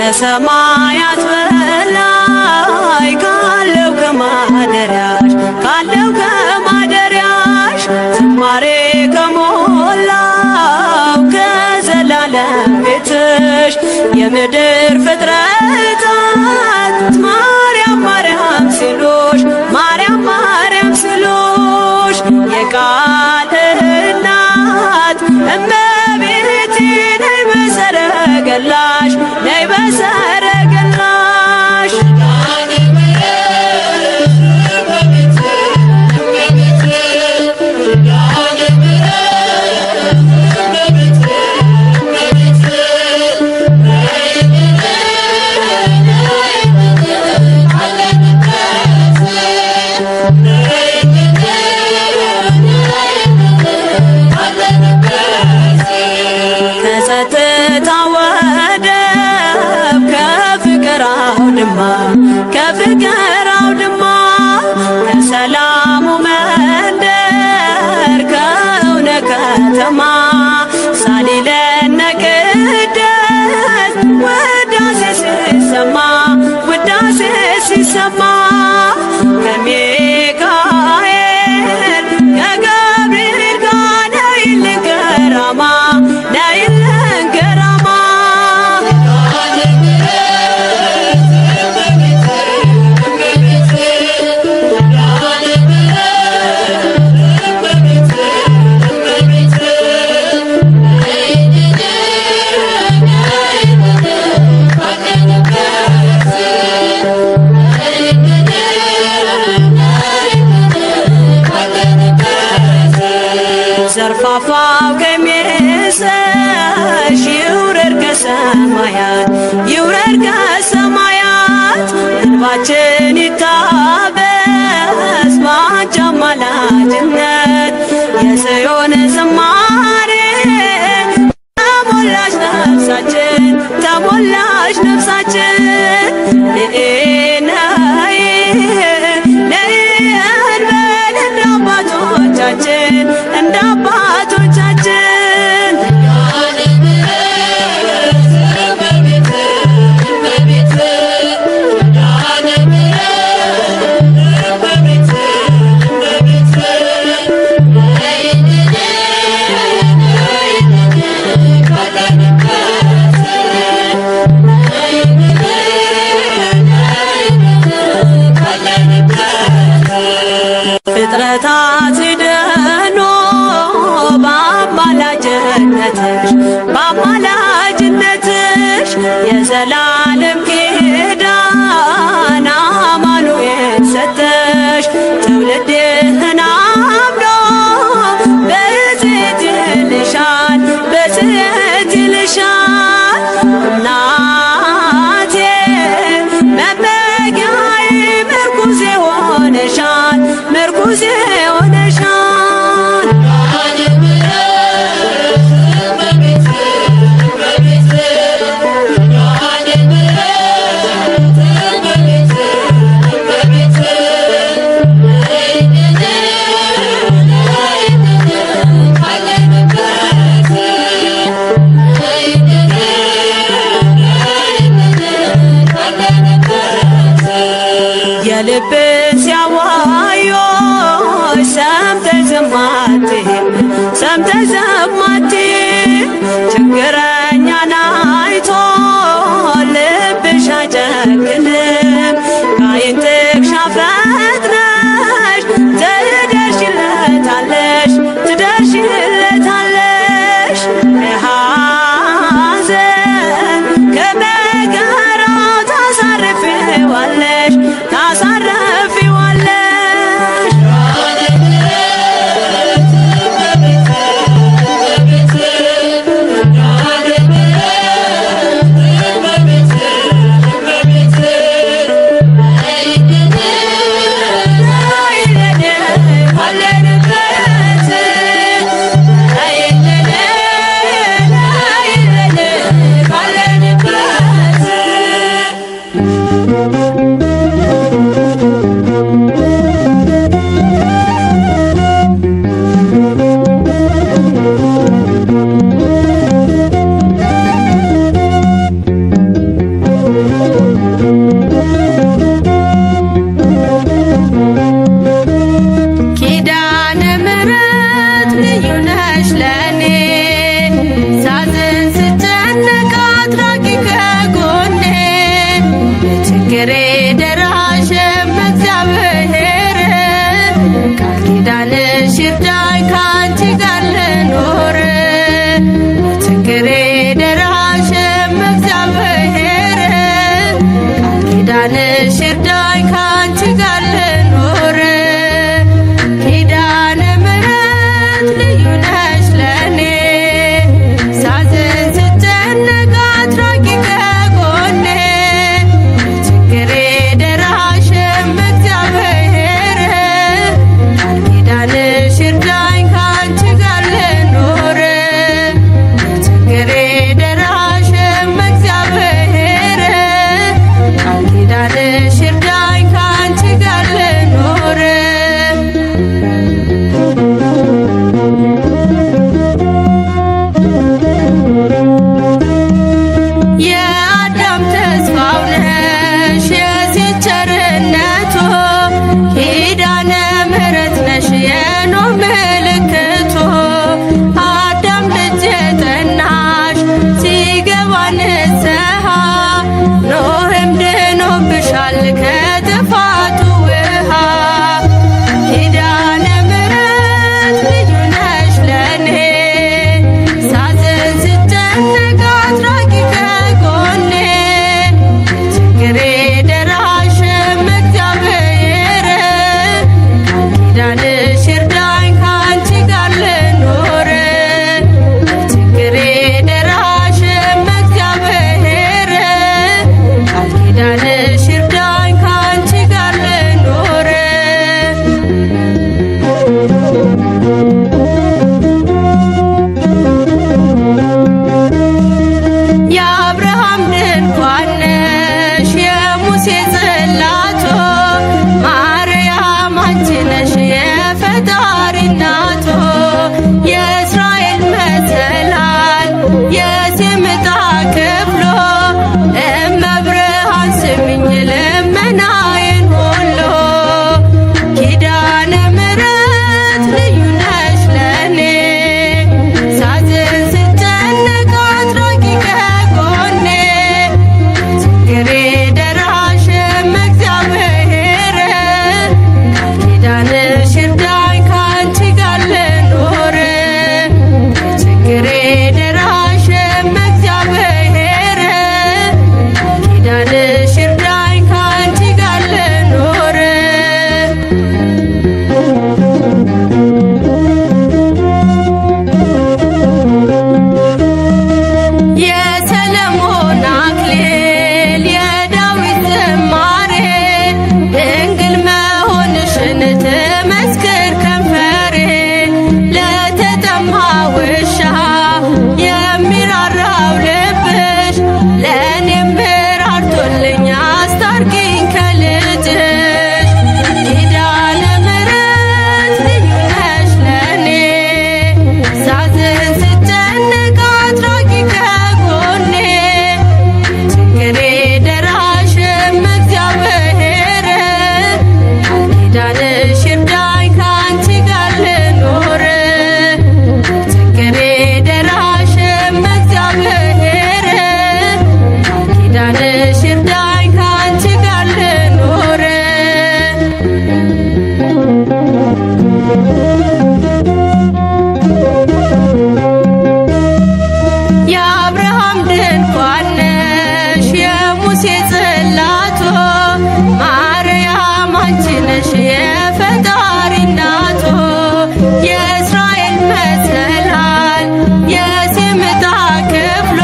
ከሰማያት በላይ ካለው ከማደሪያሽ፣ ካለው ከማደሪያሽ፣ ዝማሬ ከሞላው ከዘላለም ቤትሽ፣ የምድር ፍጥረታት ማርያም ማርያም ሲሉሽ፣ ማርያም ማርያም ሲሉሽ፣ የቃል እናት እመቤቴ ነይ በሰረገላሽ፣ ነይ በሰረገላሽ። ኪዳነ ምሕረት እመቤቴ፣ እመቤቴ፣ ኪዳነ ምሕረት እመቤቴ፣ እመቤቴ፣ ነይልን ነይልን አለንበት፣ ነይልን ነይልን አለንበት። ከጸጥታ ወደብ፣ ከፍቅር አውድማ፣ ከፍቅር አውድማ፣ ከሰላሙ መንደር፣ ከእውነት ከተማ፣ ሳሊለነ ቅድስት ውዳሴ ሲሰማ፣ ውዳሴ ሲሰማ፣ ከሚካኤል ከገብርኤል ጋር ነይልን ገራማ፣ ነይልን ገራማ። ኪዳነ ምሕረት እመቤቴ፣ እመቤቴ፣ ኪዳነ ምሕረት እመቤቴ፣ እመቤቴ፣ ነይልን ነይልን አለንበት፣ ነይልን ነይልን አለንበት። ዘርፋፋው ቀሚስሽ ይውረድ ከሰማያት፣ ይውረድ ከሰማያት፣ እንባችን ይታበስ ባንቺ አማላጅነት። የጽዮን ዝማሬ ተሞላች ነፍሳችን፣ ተሞላች ነፍሳችን። ነይ ነይ ነይ እንበል እንደ አባቶቻችን፣ እንደ አባቶቻችን። ኪዳነ ምሕረት እመቤቴ፣ እመቤቴ፣ ኪዳነ ምሕረት እመቤቴ፣ እመቤቴ፣ ነይልን ነይልን ካለንበት፣ ነይልን ነይልን ካለንበት። ፍጥረታት ድኖ በአማላጅነትሽ፣ በአማላጅነትሽ፣ የዘላለም ኪዳን አማኑኤል ሰጠሽ። ትውልድህን አምኖ ብፅዕት ይልሻል፣ ብፅዕት ይልሻል። እናቴ መመኪያዬ ምርኩዜ ሆነሻል፣ ምርኩዜ ሆነሻል። ኪዳነ ምሕረት እመቤቴ፣ እመቤቴ፣ ኪዳነ ምሕረት እመቤቴ፣ እመቤቴ፣ ነይልን ነይልን ካለንበት፣ ነይልን ነይልን ካለንበት። የልብን ሲያዋዮች ሰምተሽ ዝም አትይም፣ ሰምተሽ ዝም አትይም። ችግረኛን አይቶ ልብሽ አይጨክንም። ከዓይን ጥቅሻ ፈጥነሽ ትደርሺለታለሽ፣ ትደርሺለታለሽ። ከሐዘን ከመከራው ታሳርፊዋለሽ፣ ታሳርፊዋለሽ። የአብርሃም ድንኳን ነሽ የሙሴ ጽላቱ ማርያም አንቺ ነሽ የፈጣሪ እናቱ የእስራኤል መሰላል የሴም ዕጣ ክፍሎ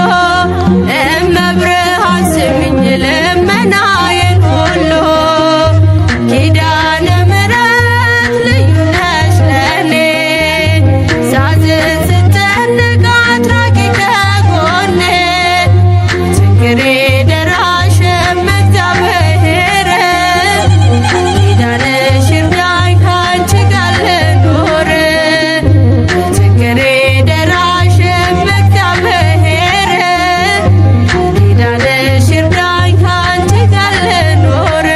እመብርሃን ስሚኝ ልመናዬን ሁሉ ኪዳነ ምሕረት ልዩ ነሽ ለኔ ሳዝን ስጨነቅ አትራቂ ከጎኔ ችግሬ ደራሽ እመ እግዚአብሔር ኪዳንሽ ይርዳኝ ካንቺ ጋር ልኑር ችግሬ ደራሽ እመ እግዚአብሔር ኪዳንሽ ይርዳኝ ካንቺ ጋር ልኑር።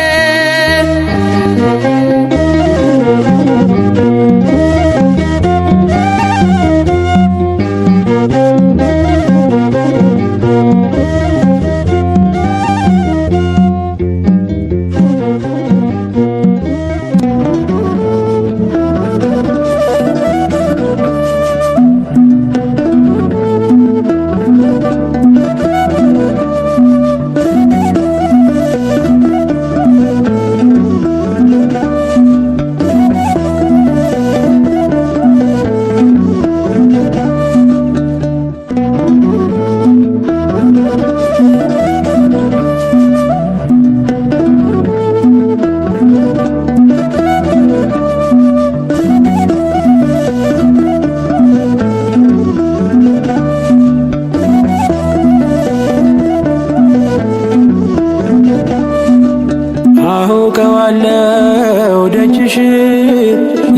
አውቀዋለሁ ደጅሽ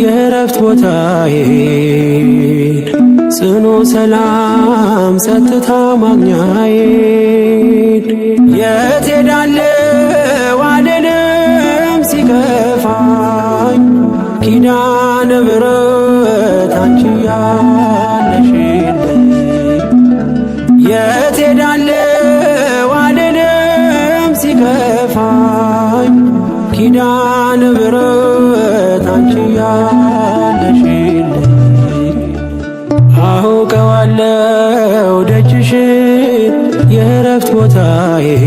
የእረፍት ቦታዬን ጽኑ ሰላም ጸጥታ ማግኛዬን የት ሄዳለሁ አልልም ሲከፋኝ ኪዳነ ምሕረት አንቺ ያለሽልኝ የት ሄዳለሁ አልልም ሲከፋኝ ኪዳነ ምሕረት አንቺ ያለሽልኝ አውቀዋለሁ ደጅሽ የእረፍት ቦታዬን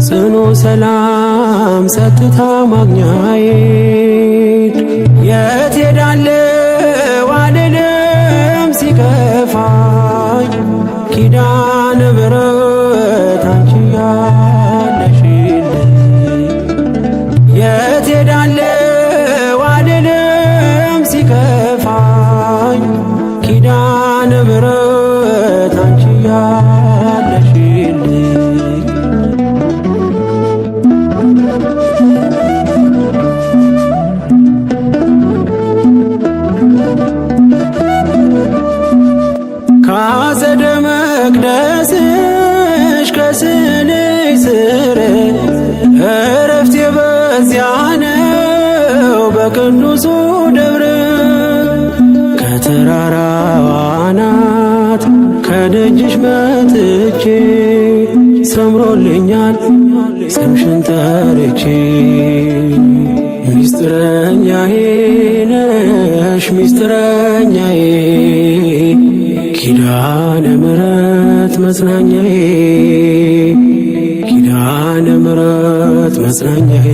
ጽኑ ሰላም ጸጥታ ማግኛዬን የት ሄዳለሁ አልልም ሲከፋኝ ኪዳነ ምሕረት አንቺ ያለሽልኝ የት ሄዳለሁ አልልም ሲከፋኝ ኪዳነ ምሕረት አንቺ ያለሽልኝ። ካጸደ መቅደስሽ ከስዕልሽ ስር እረፍቴ በዚያ ነው በቅዱሱ ደብር ከተራራዋ አናት ከደጅሽ መጥቼ ሰምሮልኛል ስምሽን ጠርቼ ሚስጥረኛዬ ነሽ ሚስጥረኛዬ ኪዳነ ምሕረት መጽናኛዬ ኪዳነ ምሕረት መጽናኛዬ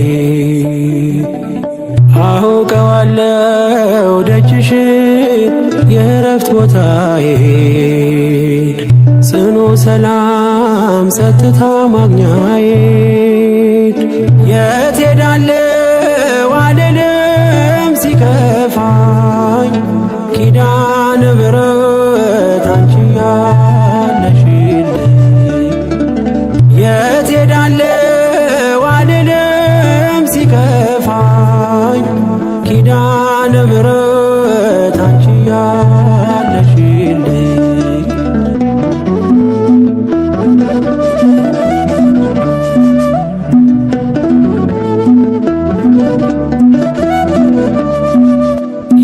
አውቀዋለሁ ደጅሽ የእረፍት ቦታዬን ጽኑ ሰላም ጸጥታ ማግኛዬን የት ሄዳለሁ አልልም ሲከፋኝ ኪዳነ ምሕረት አንቺ ያለሽልኝ የት ሄዳለሁ አልልም ሲከፋኝ ኪዳነ ምሕረት አንቺ ያለሽልኝ።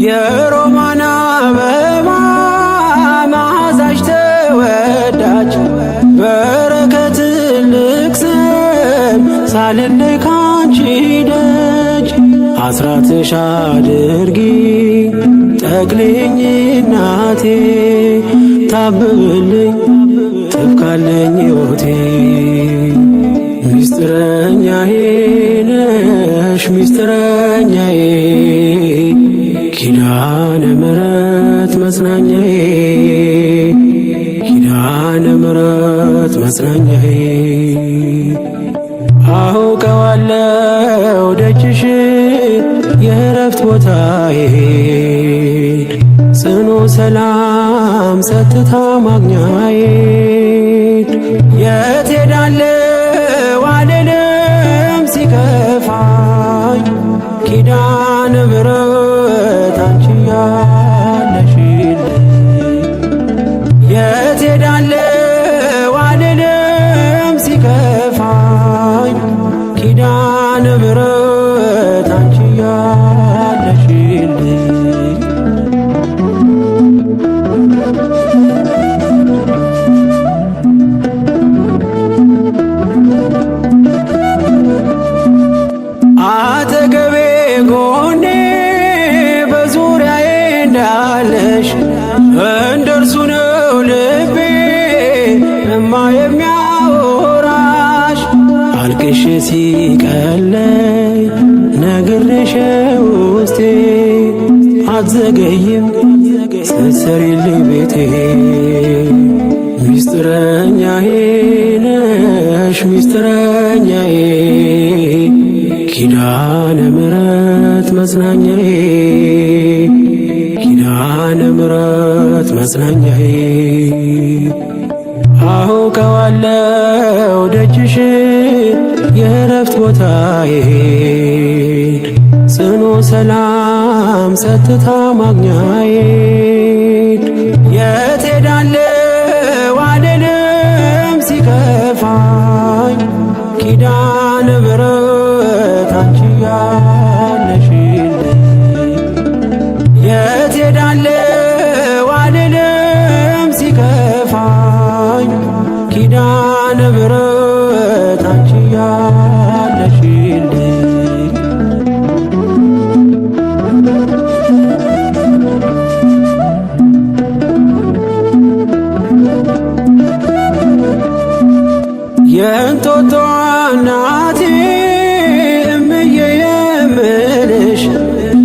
የሮማን አበባ መዓዛሽ ተወዳጅ በረከት ትልቅ ስም ሳልለይ ካንቺ ደጅ አስራትሽ አድርጊ ጠቅልኝ እናቴ ታብብልኝ ኪዳነ ምሕረት መጽናኛዬ አውቀዋለሁ ደጅሽ የእረፍት ቦታዬ ጽኑ ሰላም ጸጥታ ማግኛዬ የት ሄዳለሁ አልልም ሲከፋኝ ኪዳነ ምሕረት አንቺ ያለሽልኝ የት ሄዳለሁ አልልም ሲከፋኝ ኪዳነ ምሕረት አንቺ ያለሽልኝ። አጠገቤ ጎኔ በዙሪያዬ እንዳለሽ እንደርሱ ነው ልቤ እማ የሚያወራሽ አልቅሽ ሲቀለኝ ነግሬሽ ውስጤ አትዘገይም ስትሰሪልኝ ቤቴ ሚስጥረኛዬ ነሽ ሚስጥረኛዬ ኪዳነ ምሕረት መጽናኛዬ ኪዳነ ምሕረት መጽናኛዬ አውቀዋለሁ ደጅሽ የእረፍት ቦታዬ ጽኑ ሰላም ጸጥታ ማግኛዬ የት ሄዳለሁ አልልም ሲከፋኝ ኪዳነ ምሕረት አንቺ ያለሽልኝ የት ሄዳለሁ አልልም ሲከፋኝ ኪዳነ ምሕረት አንቺ ያለሽልኝ። የእንጦጦ እናቴ እምዬ የምልሽ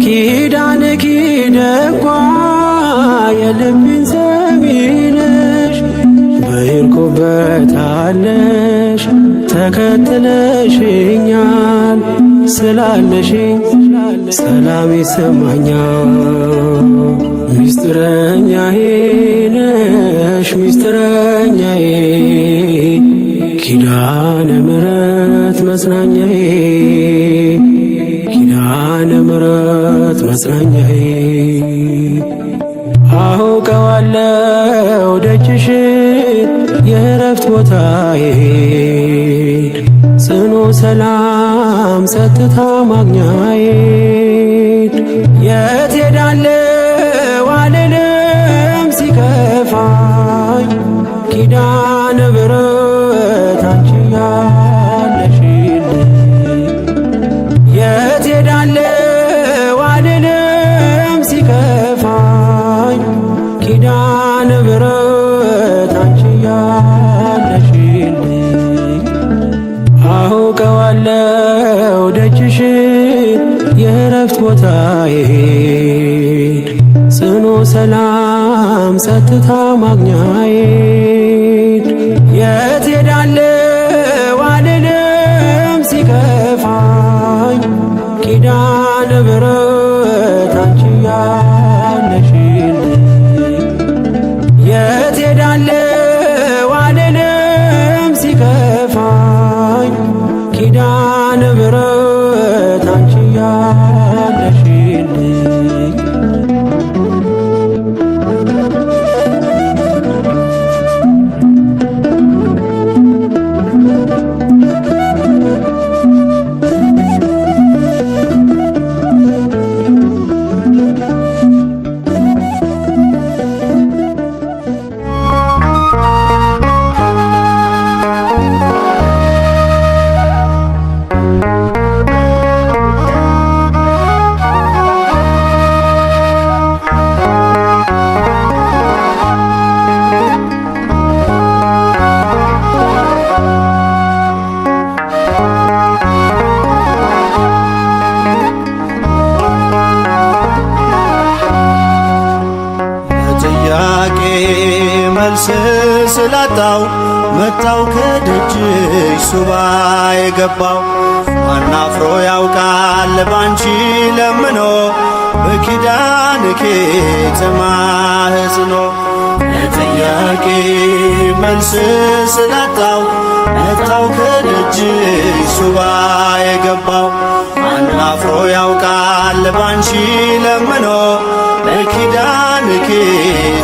ኪዳን ኪደጓ የልቤን ሰሚነሽ በሄድኩበታለሽ ተከትለሽኛል ስላለሽኝ ሰላም ይሰማኛል። ሚስጥረኛዬ ነሽ ሚስጥረኛዬ ኪዳነ ምሕረት መጽናኛዬ ኪዳነ ምሕረት መጽናኛዬ አውቀዋለሁ ደጅሽ የእረፍት ቦታዬ ጽኑ ሰላም ጸጥታ ማግኛዬ የት ሄዳለሁ አልልም ሲከፋኝ ኪዳነ ምሕረት አንቺ ያለሽልኝ የት ሄዳለሁ አልልም ሲከፋኝ ኪዳነ ምሕረት አንቺ ያለሽልኝ አውቀዋለሁ ደጅሽ የእረፍት ቦታዬ ጽኑ ሰላም ጸጥታ ማግኛዬ የት ሄዳለሁ አልልም ሲከፋኝ ኪዳነ ምሕረት አንቺ ያለሽልኝ የት ሄዳለሁ አልልም ሲከፋኝ ኪዳነ ምሕረት አንቺ ያለሽልኝ። ለጥያቄ መልስ ስላጣው መጣው ከደጅሽ ሱባ የገባው። ማናፍሮ ያውቃል ባንቺ ለምኖ በኪዳንኪ ተማህጽኖ። ለጥያቄ መልስ ስላጣው መጣው ከደጅሽ ሱባ የገባው። ማናፍሮ ያውቃል ባንቺ ለምኖ በኪዳንኪ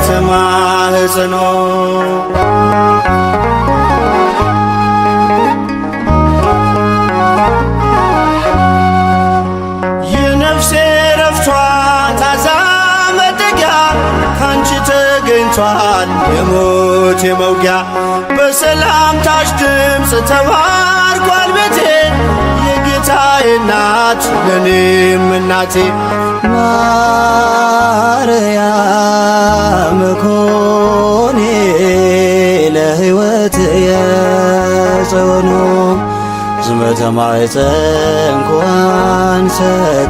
ተማህጽኖ። የነፍሴ ረፍቷ ታዛ መጠጊያ ካንቺ ተገኝቷል የሞት የመውጊያ። በሰላምታሽ ድምፅ ተባርኳል ቤቴ፣ የጌታዬ እናት ለእኔም እናቴ። ማርያም ኮኔ ለሕይወት የጽኑ ዝመተ ማኅፀንኩ አንሰ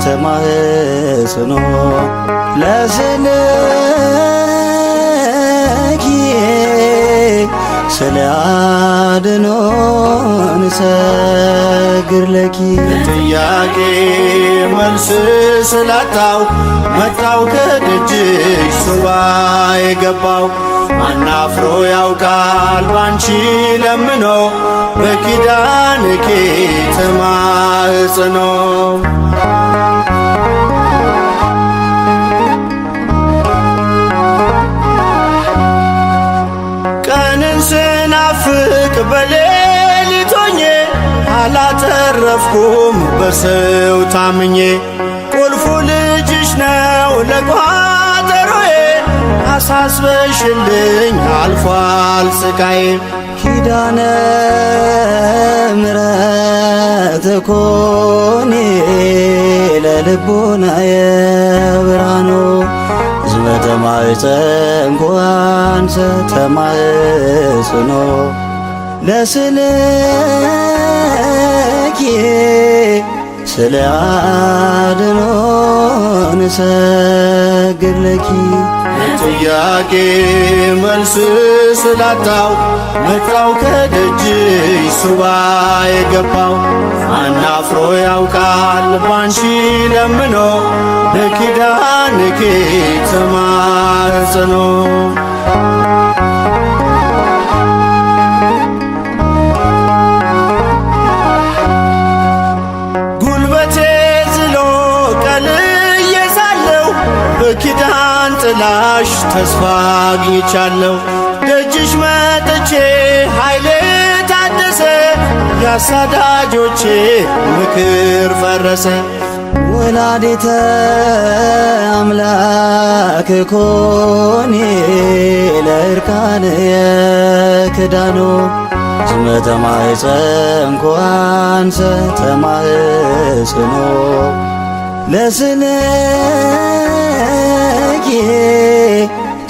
ተማኅፅኖ ለስልኪ ስለ አድኖን ሰግር ለኪ። ጥያቄ መልስ ስላጣው መጣው ከደጅሽ ሱባ የገባው። ማናፍሮ ያውቃል ባንቺ ለምኖ በኪዳንኪ ተማህጽኖ። ቀንን ስናፍቅ በሌሊት ሆኜ አላተረፍኩም በሰው ታምኜ። ቁልፉ ልጅሽ ነው ለቋጠሮዬ፣ አሳስበሽልኝ አልፏል ስቃዬ። ኪዳነ ምሕረት ኮኔ ለልቡናየ ብርሃኑ ዝመተ ማኅፀንኩ አንሰ ተማኅፅኖ ለስልኪ ስለ አድኖን ሰግድ ለኪ። ጥያቄ መልስ ስላጣው መጣው ከደጅሽ ሱባ የገባው። ማናፍሮ ያውቃል ባንቺ ለምኖ በኪዳንኪ ተማጽኖ። ጉልበቴ ዝሎ ቀልዬ ሳለሁ በኪዳን ጥላሽ ተስፋ አግኝቻለሁ። ደጅሽ መጥቼ ኃይሌ ታደሰ፣ ያሳዳጆቼ ምክር ፈረሰ። ወላዲተ አምላክ ኮኔ ለእርካን የክዳኑ ዝመተ ማኅፀንኩ አንሰ ተማኅፅኖ ለስልኪ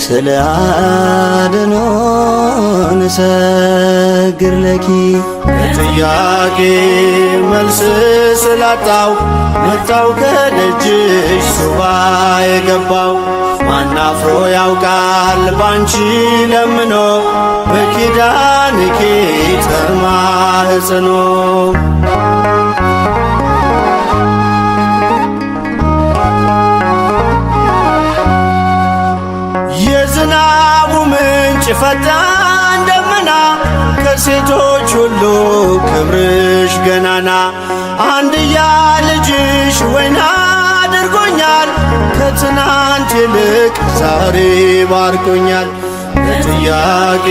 ስለ አድኖን ሰግር ለኪ። ጥያቄ መልስ ስላጣው መጣው ከደጅሽ ሱባ የገባው። ማናፍሮ ያውቃል ባንቺ ለምኖ በኪዳንኪ ተማህጽኖ። የዝናቡ ምንጭ ፈጣን ደመና ከሴቶች ሁሉ ክብርሽ ገናና። አንድያ ልጅሽ ወይና አድርጎኛል፣ ከትናንት ይልቅ ዛሬ ባርኮኛል። ለጥያቄ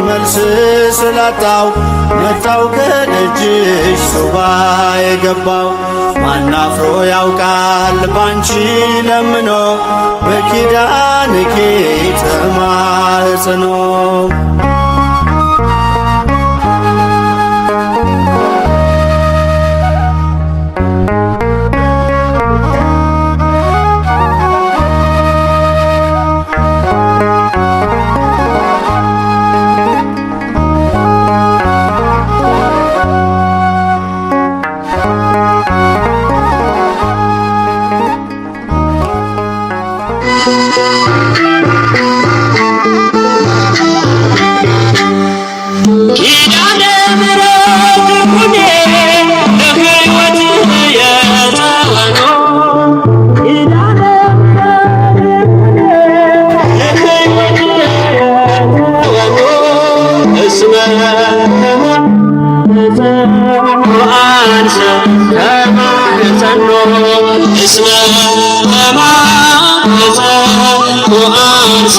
መልስ ስላጣው መጣው ከደጅሽ ሱባ የገባው። ማናፍሮ ያውቃል ባንቺ ለምኖ በኪዳንኪ ተማጽኖ። Thank እስመ አንሰ ተማህፀኖ እስመ ተማህፀኖ አንሰ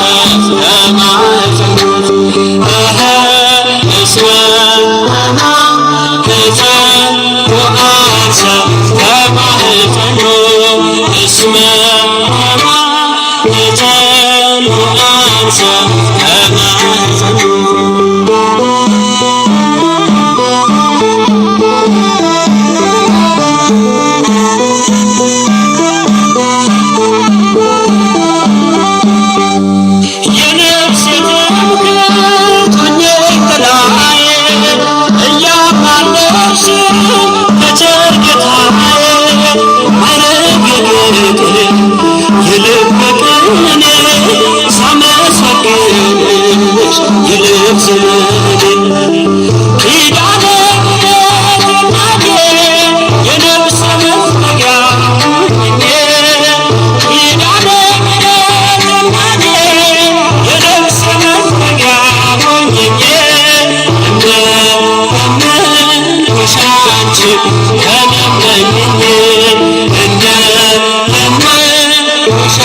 ተማህፀኖ እስመ ተማህፀኖ አንሰ ተማህፀኖ እስመ ተማህፀኖ አንሰ ተማህፀኖ። የነፍሴ ትምክህት ሆኜ ጥላዬ እያማለድሽ ከቸር ጌታዬ ማዕረግ የጌጤ የልብ ቅኔ ሳመሰግንሽ ይልቅ ዘመኔ ኪዳነ ምሕረት እናቴ የነፍስ መጠጊያ ሁኚኝ ኪዳነ ምሕረት እናቴ የነፍስ መጠጊያ ሁኚኝ እንደለመንኩሽ አንቺ ተለመኝኝ እንደለመንኩሽ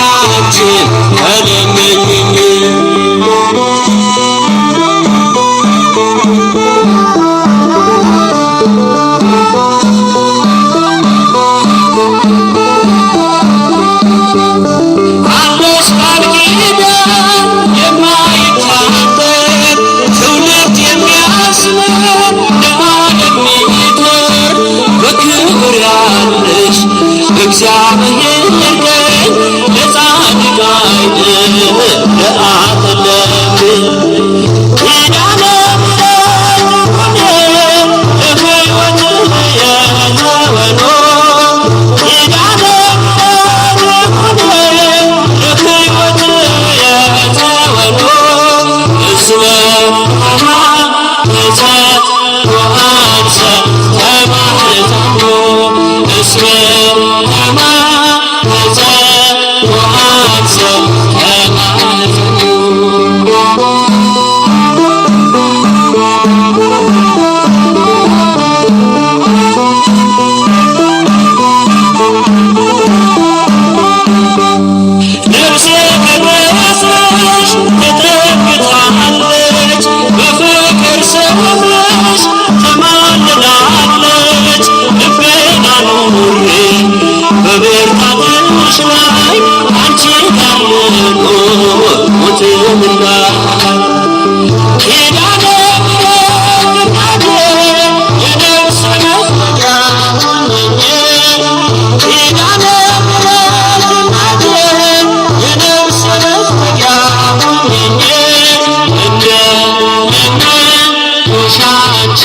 አንቺ ተለመኝኝ። አለሽ ቃል ኪዳን የማይታጠፍ ትውልድ የሚያስምር ለዓለም የሚተርፍ በክብር ያለሽ እግዚአብሔር ቀኝ ለጻድቅ ዓይን ለአጥለቅኝ ኪዳነ ምሕረት ሁኔ ለሕይወት የተወኖ ኪዳነ ምሕረት ሁኔ ለሕይወት የተወኖ እስመ ተማህፀኖ አንሰ ተማህፀኖ እስመ ተማህፀኖ አንሰ ተማህፀኖ። ነፍሴ ከበስሽ ተጠግታለች፣ በፍቅር ስምሽ ተማልላለች። ልቤን አኑሬ በብርታትሽ ላይ አንቺ ጋር ልኖር ሞትም እንዳላይ ኪዳነ ምሕረት እናቴ የነፍስ መጠጊያ ሁኚኝ ኪዳነ ምሕረት እናቴ የነፍስ መጠጊያ ሁኚኝ እንደለመንኩሽ አንቺ